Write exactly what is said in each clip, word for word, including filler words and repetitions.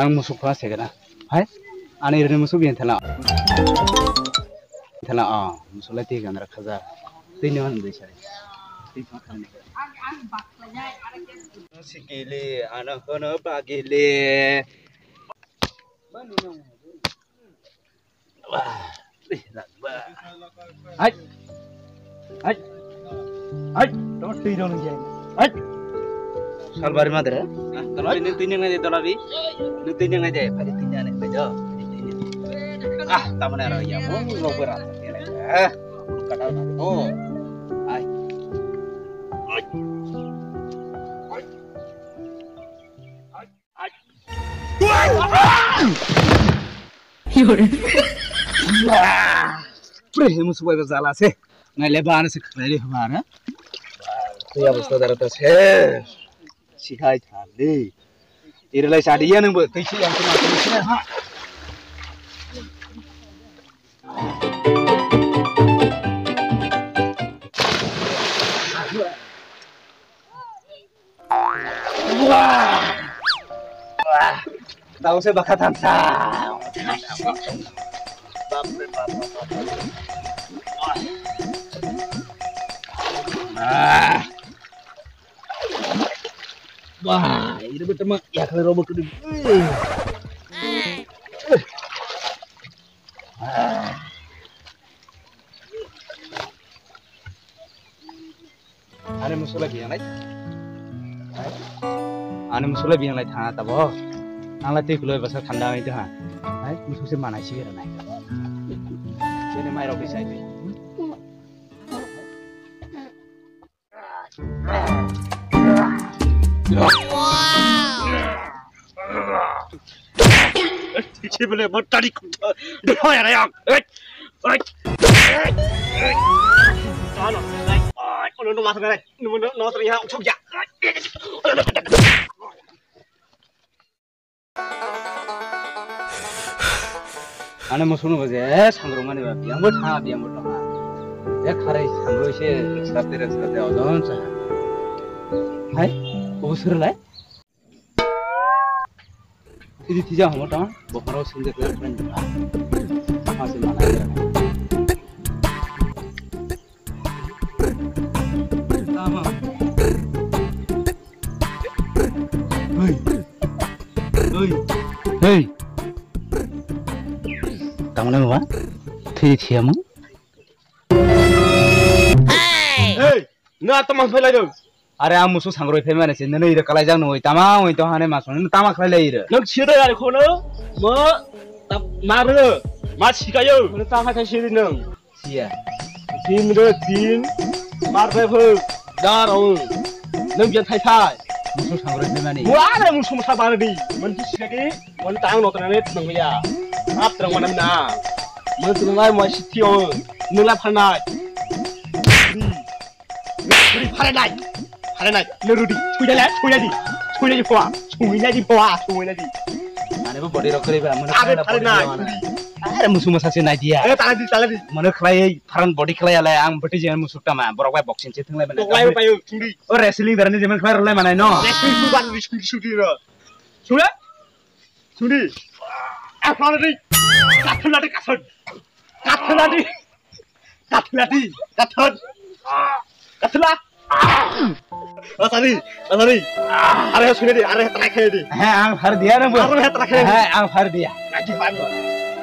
Ang musuk pha segena. Hai? Ani rene musuk yen thela. Thela, ah, musuk lai ti gan rakhaja. Tini man dui sari. Tini man khan. Sikili, ano kono pagili. Hai. Hai. Hai. Tama twi rong jai. Hai. Salbari madre. Tolabi, nung twi nung nai, tolabi. Nung twi nung nai, pari twi nung nai, pari twi nung. Ah, tamana ro ya, mo mo berat. Ah, kadal na. Oh. Hai. Pre, hemu subai ba jala se. Ngai le ba se khlai le ba na. Tei abosta dara ta se. Sikhai thang de. Ire lai sa de ya nang bo. Tei si yang kena ha. Wah! Wah! Tahu saya bakal tangsa. Bap re bap, bap, bap, bap. Wah! Ah! Wah, ini betul mah ya kalau robot gede. Ah! Ani musuk lai biyang lai. Ani musuk lai biyang lai thana tabo. Ang lai twi kuloi basa thanda ai tha. Hai, musuk se manai si ra nai. Sini mai rok di sai. Kibele matari kuta. Doi ara yang. Ai. Ai. Ano. Ai. Ono no masuk ai. No no no sering ha ucok ya. Ane mo sunu baje sangrong mani ba biang bo tha biang bo tha. Ya kharai sangrong se srate srate ojon sa. Hai, ko suru lai. Tiji tija homo tong, bokharo sinjak le kren jora. Masih mana ya? Tama. Hei. Hei. Hei. Tama nang ba? Tiji tija mo? Hey! Hey! Na tama phai lai do. Are ang musu sangroi phai mane se nini ira kalai jang noi tama oi to hane ma song tama khlai lai ira. Nang sida yar khono mo ta mar ma sikayo. Mo ta ha sai siri nang. Sia. Din re din mar phai phai dar ong. Nang bian thai thai. Musu sangroi phai mane. Wa re musu musa bar di. Mon ti sikadi. Mon tang no tane nang ya. Ap terang mana na. Mon tu ngai mo sitio. Nula phanai. Rudi, pharenai, pharenai, le Rudi, suinai le, suinai di, suinai di phoa, suinai di phoa, suinai di. Mane bo body rok kri ba, mane are pharenai, Rudi. Are musu masa se nai dia. Eh, tala di, tala di. Mane khlai, pharan body khlai ale, ang beti je musu tama, borok bai boxing se thinglai mane. Boklai bai, Rudi. O wrestling darani jemen khlai rok lai mane no. Wrestling tu ban di, sudi, sudi ro. Sudi, sudi. Ah, pharenai. Kathon lati kathon. Kathon lati. Kathla di, kathon. Kathla. Asari, asari. Are sini di, are terakhir di. He, ang phar dia nang bo. Are terakhir di. He, ang phar dia. Naji phar.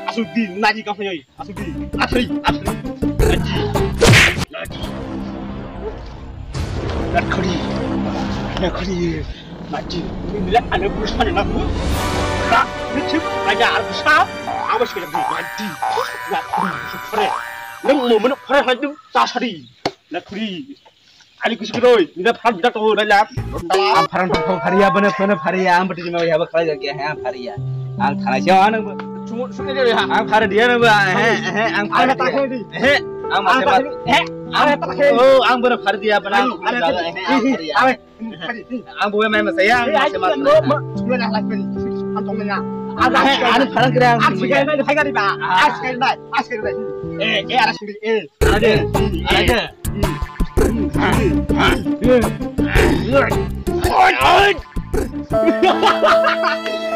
Asuk di, naji kau phai. Asuk di. Asri, asri. Naji. Naji. Nakhuri. Nakhuri. Mati, nila ane busa na ku. Ka, ni chip aja ar busa. Awas ke jadi mati. Na ku sukre. Nang mo mana pore hajum tasari. Nakhuri. Ani kusi kedoi, nila phan bida to na la. Am pharan phan phan pharia bana bana pharia am bati jima ya ba khlai ya ha pharia. Ang thanai se ang. Sumu sumu dia ha. Ang phar dia nang ba he he ang phar dia. He ang ma se ma. He ang ta he. Oh ang bana phar dia bana. Ang buwe mai masa ya, ang masa masa. Mo, mo, mo na halak beri. Ang tong na. Ang hai, ang parang kira. Ang sikai na, hai kari ba. Ang sikai na, ang sikai na. Eh, eh, ara suri, eh. Ada, ada. Oi, oi.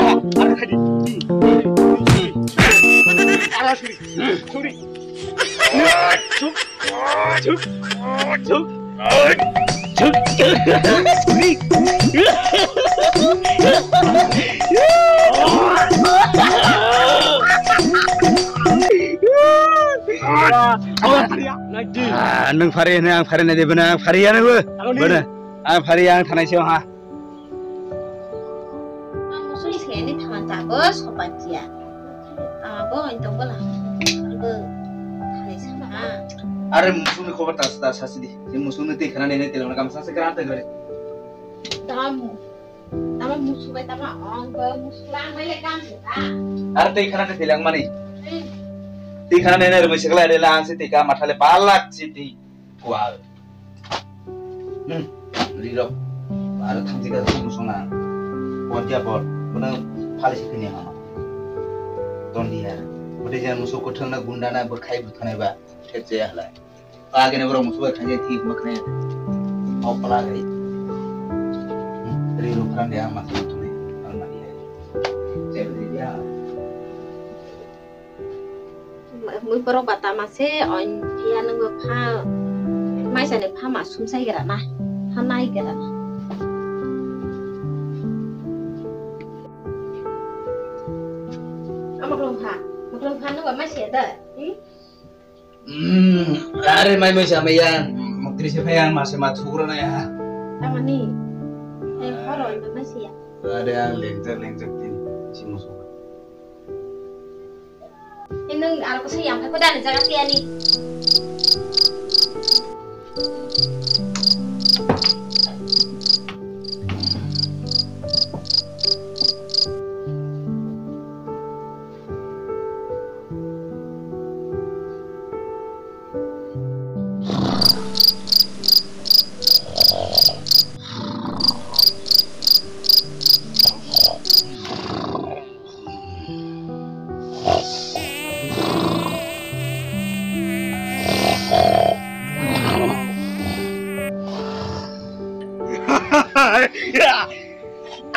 Ara khaidi. Ara suri. Suri. Chuk. Chuk. Chuk. Chuk. Suri. Ah, nwng phari hwnwi ang phari nai de bwna ang phari ya nai bo. Bwna ang phari ya ang thanai se ha. Ang musuk ni sengni thaman ta bo sopan tia. Tama bo ang tong bola. Bo thani sama. Are musuk ni khobar ta ta sasi di. Ni musuk ni tei khana nene tei lama kam sasi kran ta gare. Tama mu. Tama musuk bai tama ang bo musuk lang bai le kam se ta. Are tei khana tei lang mani. Tei khana nene rumi sekla re lang se tei ka mathale palak si tei. Kwal. Hmm, rirok. Aro thamchi ka sung sung na. Pot ya pot. Bono phali si kini ha. Ton di ya. Bote jan musu kothang na gunda na bor khai buthanai ba. Thep je halai. Agene borok musu ba khanje thi ma khne. Hok pala gai. Hmm, rirok kran dia ma sung sung na. Almari ya. Jai ya. Mui borok ba tama se, oin phiya nungbo pha, maisa ni pha ma sumsai gra na, pha nai gra na. Ama klong pha, ma klong pha nungbo maisa da, hmm? Hmm, are mai mai sama ya, maktri se phaya ma se ma thugra na ya. Tamani, eh, horo oin maisa ya. Are ang lengjak lengjak tin, si musu. Nung aro kosong yang phai ko dani jaga tiyani.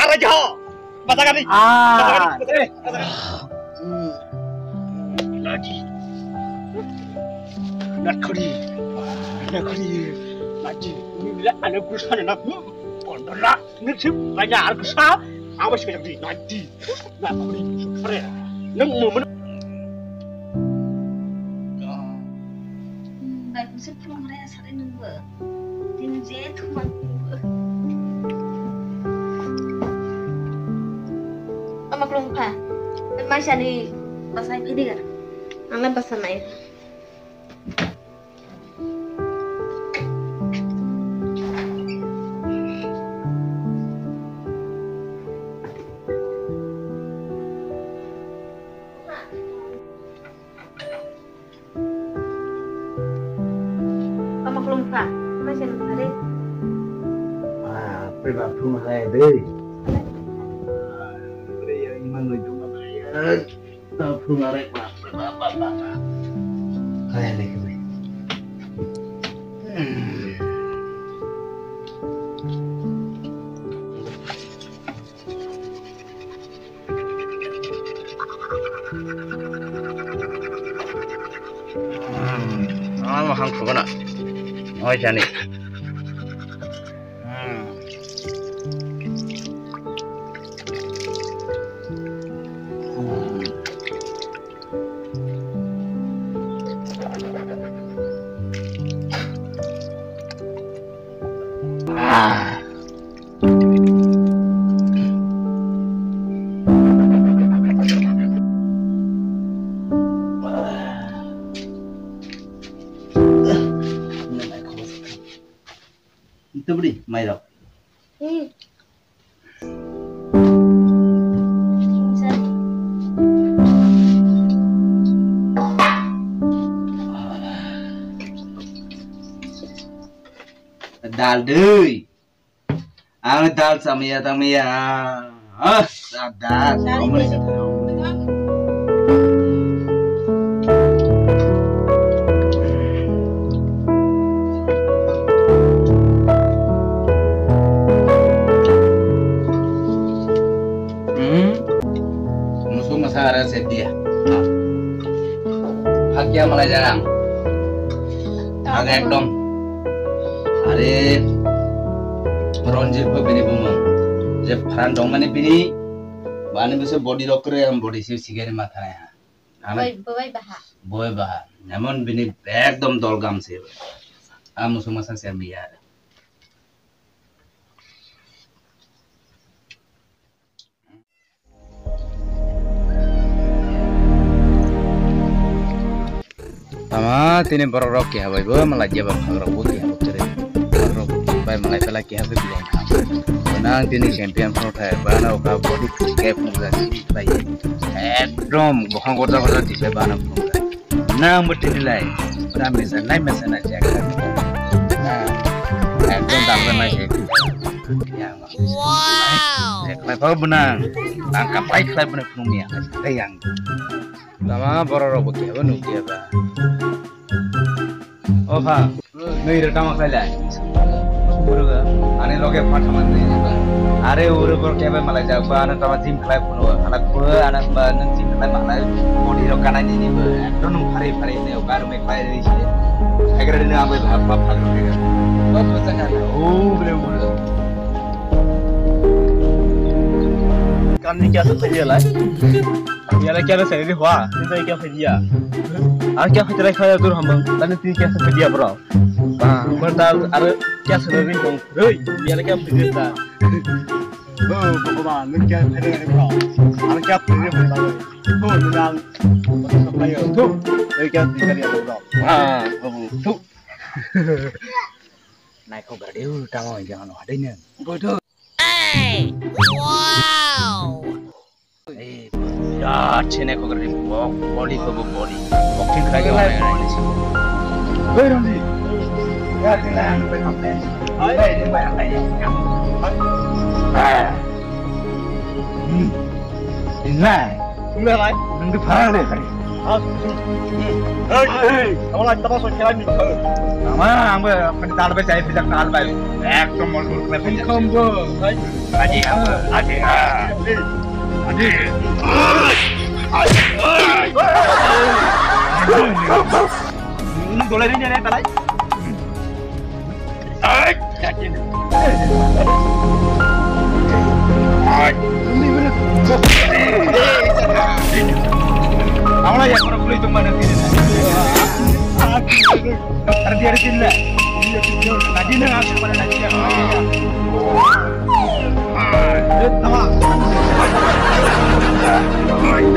Ara jaho. Basa kami. Ah. Basa kami. Basa kami. Basa kami. Lagi. Nakuri. Nakuri. Lagi. Ini bila anak guru sana nak. Kondola. Nung se banya arkusa, awas ka jagdi nanti. Na kuri sukare. Nung mo mo. Bai kusa phulong re sare nung bo. Tin je thuman nung bo. Ama klong pha. Mai sani basai phidi gar. Angla basanai. Tama khulum kha, mai se nang kha de. Ah, pe ba phung hai de. Ah, re ya, imang noi dum ba ya. Ta phung are ba, ba, ba, ba, ba. Kaya le khe. Hmm, ano hang khubana. Oi jani. Hmm. Ito bri, mairok. Hmm. Dal dui. Ang dal samaya tamaya. Ah, dal. Dal. Sedia. Hakya malai jarang. Aga ekdom. Are Ranjit bo bini bumung. Je pharan dong mani bini, bani bese body rok kre am body se sigari matha nai ha. Ame Boi, boi baha. Boi baha. Emon bini ekdom dolgam se. Amu suma sa se miya. Tama tini borok rok keha bai bo malai jeba phag rok bo keha bo chere. Borok rok bai malai pela keha bai bilai kha. Nang tini champion pro thai bana oka body cap mukha si bai. Ekdom bokhang gorda gorda tisai bana mukha. Nang bo tini lai. Pura mesa nai mesa na jak. Nang ekdom dam nai se. Yang. Wow. Khlai pha bwnang. Tang kapai khlai bwnang phunung ya. Tei yang. Tama borok rok bo kebo nung keba. O pha. Nui re tama khlai lai. Buru ga. Ani loge pha thaman ni. Are uru bor keba malai jak ba ana tama gym khlai phunu. Ana khu ana ba nang gym khlai malai. Body rok kanai ni ni ba. Ekdom nung phari phari ne o gar me khlai ri se. Khagra ni abai bha bha pha. O bujang ana. O bre uru. Kamni kya sa phaidi lai? Yara kya sa phaidi hua? Tinta kya phaidi ya? Ar kya phaidi lai khaya dur hamang. Tani tin kya sa phaidi ya bro? Ba, bar dal ar kya sa ri kong. Hei, yara kya phaidi ta? Oh, Bhagwan, nung kya phaidi ri bro? Ar kya phaidi ri bro? Oh, nang. Ayo, tu. Hei kya phaidi ri bro? Ah, babu, tu. Naikok gadi ur tamo yang ano hadai ne. Bodoh. Hey! Wow! Eh, ya, chene ko gari bok, body ko bok, body. Bok thik khai ko. Hei, Ramji. Ya, tila, ang pe kampe. Hei, hei, hei, hei. Ah. Hmm. Inna. Inna, lai. Nang di phara le kari. Ah. Hei, hei. Kamu lai, tama so kira ni. Ama, ang be, kan tal be chai, pijak tal be. Ekdom mol mol kena pijak. Kom bo. Hei. Aji, aji, ah. Aji. Ini boleh ni, ni, ni, talai. Ai, yakin. Ai. Awalnya yang orang kulit cuma nanti. Tadi ada sini lah. Tadi nang aku pada nanti. Ai. Sama. Ai.